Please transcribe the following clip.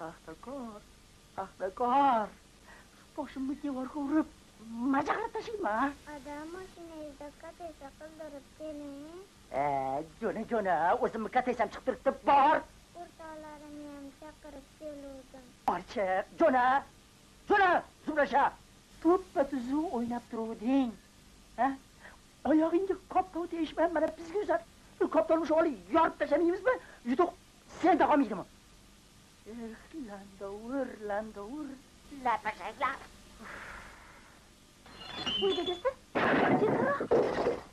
Paxtakor, paxtakor. Boshimni devorga urib, majaqlab tashlayman. Adam, mashinangizda kataysa qildirib keling. Jo'na, jo'na, o'zimni kataysam chiqib turibdi, bor. O'rtoqlarimni ham chaqirib keluvdim. Borchi, jo'na, jo'na, Zumrasha. To'ppa tuzuv o'ynab turuvding. Ha? Oyog'ingga koptov tegishmay, mana bizga uzat. Koptovni olib yorib tashlamaymizmi? Yutuq senda qolmaydimi? Eh, landovur, landovur, lapashaklar. Uyda desa, sekinroq.